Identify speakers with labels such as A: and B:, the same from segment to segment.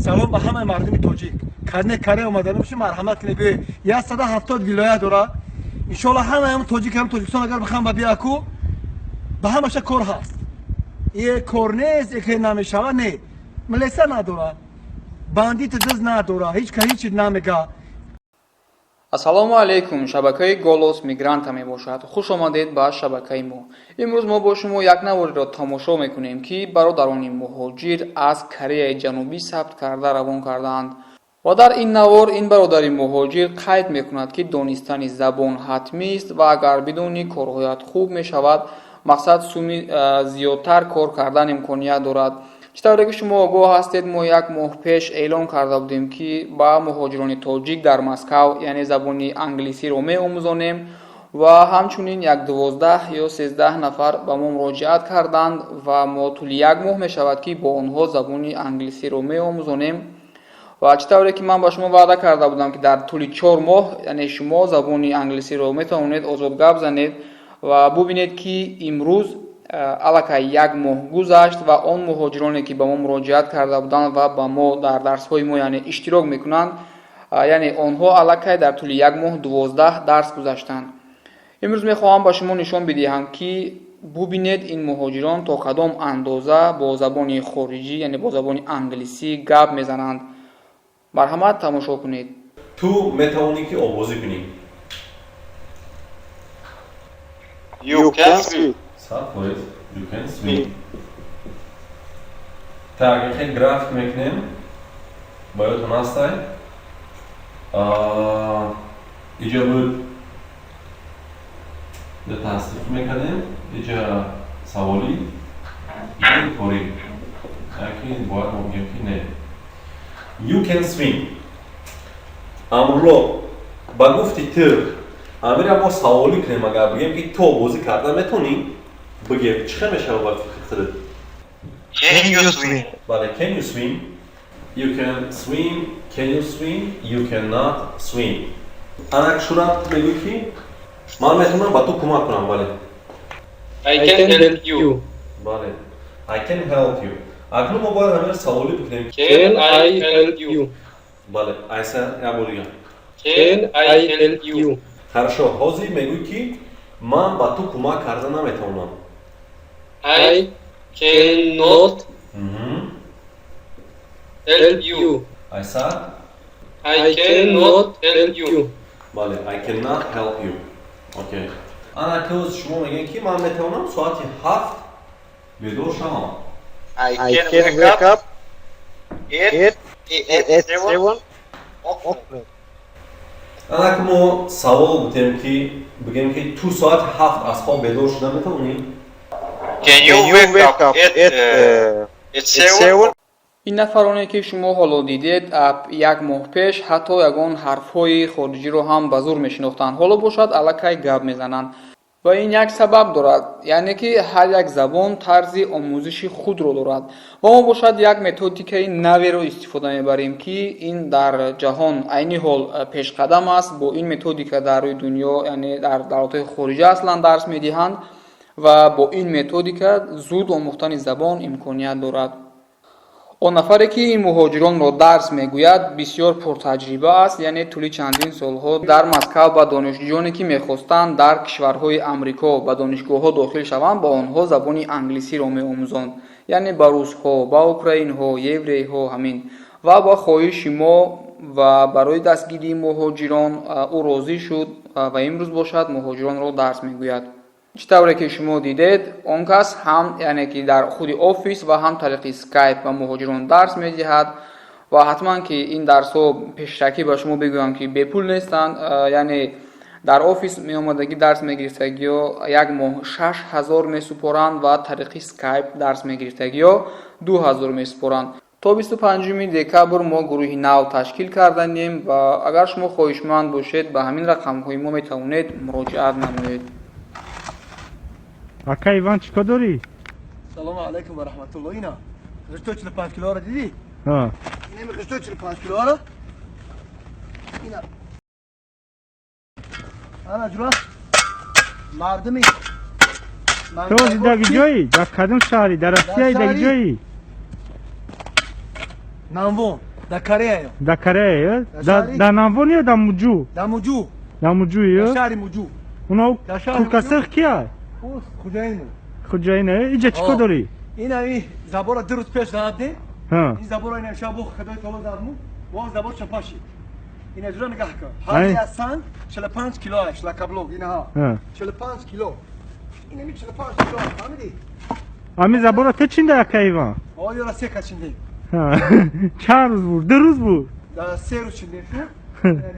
A: Салом ба ҳамаи мардуми тоҷик. Карне каре омадан боши, марҳамат кунед, биёед. 170 вилоят дора. Иншоалло ҳамаи ҳам тоҷик, ҳам Тоҷикистон агар бихоҳам ба бияку, ба ҳамаша кор ҳаст. Е кор нест, е намешава, не. Милиса надора. Бандит дыз надора, ҳеҷ ка ҳеҷ намега.
B: Ассалому алайкум, шабакаи «Голос мигранта» мебошад. Хуш омадед ба шабакаи мо. Имрӯз мо бо шумо як навориро тамошо мекунем, ки бародарони муҳоҷир аз Кореяи Ҷанубӣ сабт карда равон кардаанд. Ва дар ин навор ин бародари муҳоҷир қайд мекунад, ки донистани забон ҳатмист ва агар бидонӣ, корҳоят хуб мешавад, мақсад суми зиёдтар кор кардан имконият дорад. Чӣ тавре ки шумо огоҳ ҳастед, мо як моҳ пеш эълон карда будем, ки ба муҳоҷирони тоҷик дар Москав, яъне забони англисиро меомӯзонем ва ҳамчунин як 12 ё 13 нафар ба мо муроҷиат карданд ва мо тӯли як моҳ мешавад, ки бо онҳо забони англисиро меомӯзонем. Ва чӣ тавре ки ман ба шумо ваъда карда будам, ки дар тӯли 4 моҳ, яъне шумо забони англисиро метавонед озод гап занед, ва бубинед, ки имрӯз аллакай як моҳ гузашт ва он муҳоҷироне, ки ба мо муроҷиат карда буданд ва ба мо дар дарсҳои мо, яъне иштирок мекунанд, яъне онҳо аллакай дар тӯли як моҳ 12 дарс гузаштанд. Имрӯз мехоҳам ба шумо нишон бидиҳам, ки бубинед, ин муҳоҷирон то кадом андоза бо забони хориҷӣ, яъне бо забони англисӣ гап мезананд. Марҳамат, тамошо кунед.
C: Ту метавонӣ, ки обозӣ кунӣ.
D: You can swim.
C: 100%. You can swim. Так, хел график мекунем. Ба ёдтон ҳастай? Иҷа буд, тасдиқ мекардем, иҷа саволӣ, иҷа инкорӣ. Яки бояд мо бигем, ки не. You can swim. Амрулло, ба гуфти ту, амира мо саволӣ кунем, агар бигем, ки ту бозӣ карда метавонӣ, бигем, чӣ хел мешавад ба фикри худат?
D: Can you swim?
C: Бале, can you swim? You can swim, can you swim? You cannot swim. Анак шурат мегӯй, ки ман метавонам ба ту кӯмак кунам, бале.
D: I can help you.
C: Бале. I can help you. Акнун мо бояд ҳамин саволӣ бикунем.
D: Can I help you?
C: Бале, айса, як бор дигар.
D: Can I help you?
C: Хорошо, ҳозир мегӯй, ки ман ба ту кӯмак карда наметавонам.
D: I cannot help you.
C: Айса?
D: I cannot help you.
C: Бале, I cannot help you. Окей. Ана кӯз шумо мегӯед, ки ман метавонам соати 7 бедор шавам.
D: I can wake up at 7 o'clock.
C: Ана ки мо савол гуфтем, ки бигем, ки ту соати 7 аз хоб бедор шуда метавонӣ?
D: Can you wake up at 7?
B: Ин нафароне, ки шумо ҳоло дидед, як моҳ пеш ҳатто ягон ҳарфҳои хориҷиро ҳам ба зур мешинохтанд. Ҳоло бошад, аллакай гап мезананд. Ва ин як сабаб дорад, яъне ки ҳар як забон тарзи омӯзиши худро дорад ва мо бошад як методикаи наверо истифода мебарем, ки ин дар ҷаҳон айни ҳол пешқадам аст. Бо ин методика дар рӯи дунё, яъне дар давлатҳои хориҷа аслан дарс медиҳанд ва бо ин методика зуд омӯхтани забон имконият дорад. Он нафаре, ки ин муҳоҷиронро дарс мегӯяд, бисёр пуртаҷриба аст, яъне тӯли чандин солҳо дар Москав ба донишҷӯёне, ки мехостанд дар кишварҳои Амрико ба донишгоҳҳо дохил шаванд, ба онҳо забони англисиро меомӯзонд, яъне ба русҳо, ба украинҳо, еврейҳо, ҳамин. Ва ба хоҳиши мо ва барои дастгирии муҳоҷирон ӯ розӣ шуд ва имрӯз бошад, муҳоҷиронро дарс мегӯяд. Чӣ тавре ки шумо дидед, он кас ҳам, яъне ки дар худи офис ва ҳам тариқи скайп ба муҳоҷирон дарс медиҳад. Ва ҳатман ки ин дарсҳо, пешакӣ ба шумо бигӯям, ки бепул нестанд, яъне дар офис меомадагӣ дарс мегирифтагиё як моҳ 6000 месупоранд ва тариқи скайп дарс мегирифтагиё 2000 месупоранд. То 25 декабр мо гурӯҳи нав ташкил карданем ва агар шумо хоҳишманд бошед, ба ҳамин рақамҳои мо метавонед муроҷиат намоед.
E: Ака Иван, чӣ кор дорӣ?
A: Салому алайкум ва раҳматулло. Ина ғишто 45 килоро дидӣ?
E: Ҳа.
A: Инами ғишто 45 килоро. Ина. Ана ҷура. Мардуми
E: Ту дар ҷои? Дар кадом шаҳрӣ? Дар Россия дар ҷои?
A: Намвон. Дар Корея.
E: Дар Корея?
A: Дар шаҳри-
E: Дар Намвон ё дар Муҷу?
A: Дар Муҷу.
E: Дар
A: Дар
E: Муҷу.
A: шаҳри Муҷу.
E: Уно
A: Дар шаҳри
E: куркасирх кия?
A: Хуҷаин.
E: Хуҷаин, иҷа чӣ кор
A: О.
E: дорӣ?
A: Ин ами забора 2 рӯз пеш задем.
E: Ҳа.
A: Ин забора ин шаб бо худои таоло задму. Мо забор чапашид. Ин аҷра нигоҳ кун.
E: Ай.
A: Ҳар як санг 45 кило аст, шлакоблок инаҳа.
E: Ҳа.
A: 45 кило. Ин ами 45 кило, фаҳмидӣ?
E: Ами забора ту чинда, ака Иван?
A: О, ёра се ка чиндем.
E: Ҳа. Чанд рӯз буд? 2 рӯз буд?
A: Дар 3 рӯз чиндем шу.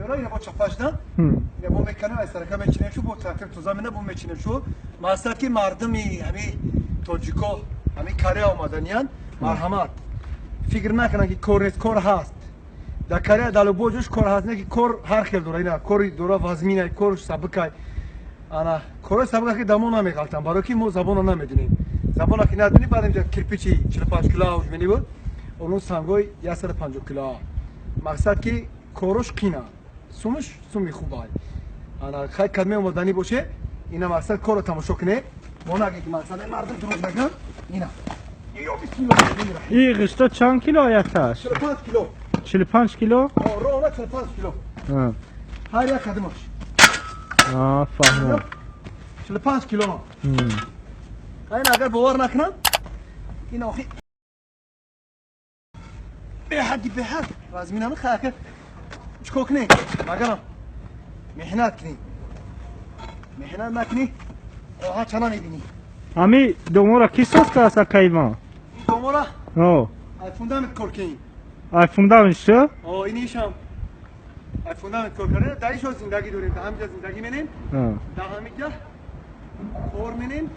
A: Ёра ина бо чапашдан. Ина бо меканем, аз тарака мечинем шу, бо трактор тоза мена бо мечинем шу. Мақсад ки мардуми ҳами тоҷико, ҳами Корея омаданиян, марҳамат. Фикр накунанд ки кор нест, кор ҳаст. Дар Корея дар любой ҷош кор ҳаст, не ки кор ҳар хел дора, ина кори дора вазминай, кор сабукай. Ана корҳои сабука ки дамо намеғалтам, барои ки мо забонро намедонем. Забонро ки надонӣ, баъд инҷа кирпичи 45 кило авҷ менӣ буд, онун сангҳои 150 кило. Мақсад ки корош қина, сумуш суми хубай. Ана хай кадме омаданӣ боше, ина мақсад корро тамошо кунед. Мо наге ки мақсад мардум дурӯғ наган, ина. Ё бисмиллоҳ.
E: И ғишто чанд кило аяташ?
A: 45 кило.
E: 45 кило?
A: О, роҳ 45 кило.
E: Ҳа.
A: Ҳар як қадимаш.
E: А, фаҳмам.
A: 45 кило. Айн агар бовар накунам, ин охи беҳадди беҳад вазминами хака чикор кунем? Магарам меҳнат кунем. Меҳнат накунӣ, роҳат чана мебинӣ.
E: Ами домора ки сохтааст, ака Иван?
A: Ин домора
E: О,
A: ай фундамент кор кунем.
E: Ай фундамент шо?
A: О, ин ишам ай фундамент кор кардем. Дар ишо зиндагӣ дорем, дар ҳамиҷа зиндагӣ менем, дар ҳамиҷа кор менем.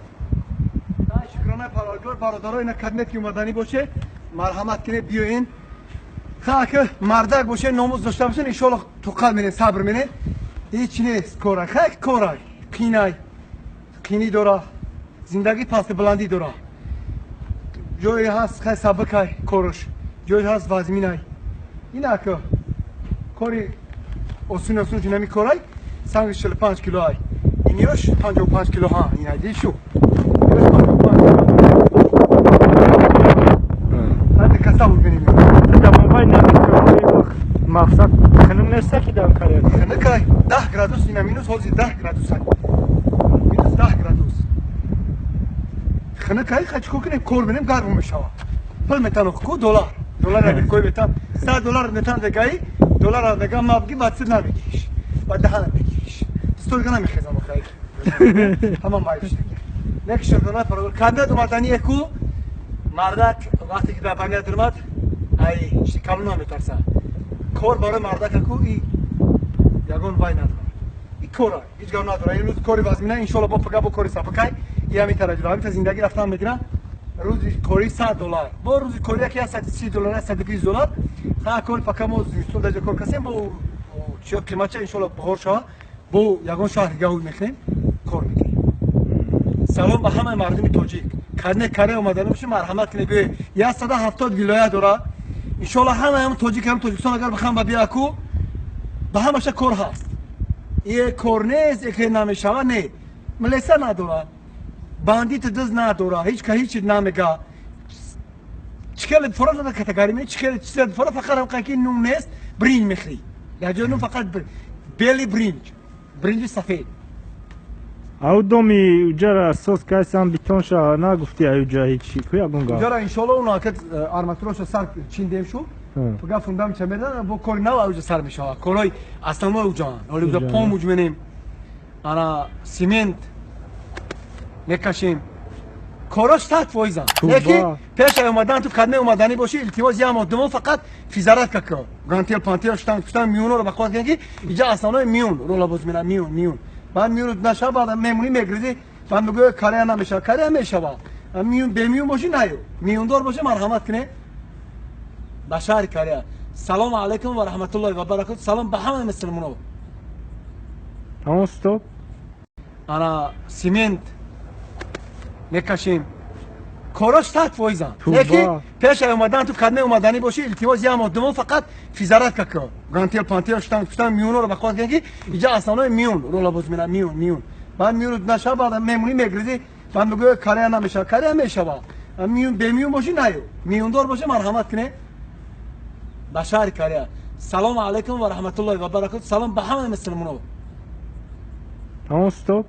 A: Ай шукронаи Парвардигор, бародаро, ина кабинет ки омаданӣ боше, марҳамат кунед, биёен. Ха, ки мардак боше, номус дошта бошен, иншоалло тоқат менем, сабр менем. Ҳеҷ нест кора, хай корай, қинай, қинӣ дора, зиндагӣ пасти баландӣ дора. Ҷое ҳаст хай сабукай корш, ҷое ҳаст вазминай. Ина ки кори осон осон ҷинами корай, санги 45 кило ай. Иниёш 55 кило ҳа, ина дишу. 55 кило. Ҳадди каса буд бинем.
E: Дар мобайн мақсад хунук неста ки дар Корея?
A: Хунукай, 10 градус, ина минус, ҳозир 10 градус ай. Минус 10 градус. Хунукай, хай чикор кунем, кор менем, гарм мешава. Пул метан ку доллар. Доллар кой метан, 100 доллар метан дегаи, доллар дега ма бги баъд сид намегириш. Баъд даҳана мегириш. Стойка намехезам охай. Ҳама майш. Не ки шукрона парвар. Кабинет омадани еку мардак вақте ки дар баня дурмад, ай шикалу наметарса. Кор барои мардак аку и ягон вай надорад. И кора ҳеҷ гап надорад. Ин рӯз кори вазмина, иншоалло бо пага бо кори сабукай, и ҳамин тараҷура. Ҳамин зиндагӣ рафтан мегирам. Рӯзи кори 100 доллар. Бо рӯзи кори яки 130 доллар, 120 доллар. Ха кор пака мо зимистон даҷа кор касем, бо чиё қиматча иншоалло баҳор шава, бо ягон шаҳр дига мехнем, кор мекунем. Салом ба ҳамаи мардуми тоҷик. Карне Корея омаданӣ боше, марҳамат кунед, биёед. 170 вилоят дора. Иншоалло ҳамаи ҳам тоҷик, ҳам Тоҷикистон агар бихоҳам ба биаку, ба ҳамаша кор ҳаст. Е кор нест, еке намешава, не. Милиса надора. Бандит дыз надора, ҳеҷ ка ҳеҷ намега. Чикеле фора нада категория ме, чикеле чизе фора фақат ҳам ки нун нест, бринҷ мехӯрӣ. Дар ҷои нун фақат бели бринҷ. Бринҷи сафед.
E: Ау доми уҷара сос кайсам бетонша нагуфти, ай уҷа ҳечи ку ягон гап?
A: Уҷара иншоалло уно акат арматураша сар чиндем шу. Фақат фундамент ча бо кори нав уҷа сар мешава. Корҳои основной уҷаан. Ҳоли уҷа пом уҷ менем. Ана цемент мекашем. Корош 100%. Яки пеш омадан ту кадме омаданӣ бошӣ, илтимос, як моҳ 2 моҳ фақат физзарядка кун. Гантел пантел штанг штанг миёнро ба қувват кун ки иҷа основной миён рола боз мена миён миён. Баъд миён наша, баъд мемонӣ мегризӣ, баъд мегӯӣ Корея намешава, Корея мешава. Миён бемиён бошӣ наё. Миёндор бошӣ, марҳамат кунед ба шаҳри Корея. Салому алайкум ва раҳматуллоҳи ва баракату. Салом ба ҳамаи мусулмонон.
E: Тамом, стоп.
A: Ана цемент мекашем. Корош 100%. Яки пеш омадан ту кадме омаданӣ бошӣ, илтимос, як моҳ 2 моҳ фақат физзарядка кун. Гантел пантел штанг штанг миёнро ба қувват кун ки иҷа основной миён рола боз мена миён миён. Баъд миён наша, баъд мемонӣ мегризӣ, баъд мегӯӣ Корея намешава, Корея мешава. Миён бемиён бошӣ наё. Миёндор бошӣ, марҳамат кунед. Ба шаҳри Корея. Салому алайкум ва раҳматуллоҳи ва баракоту. Салом ба ҳамаи мусулмонон.
E: Тамом, стоп.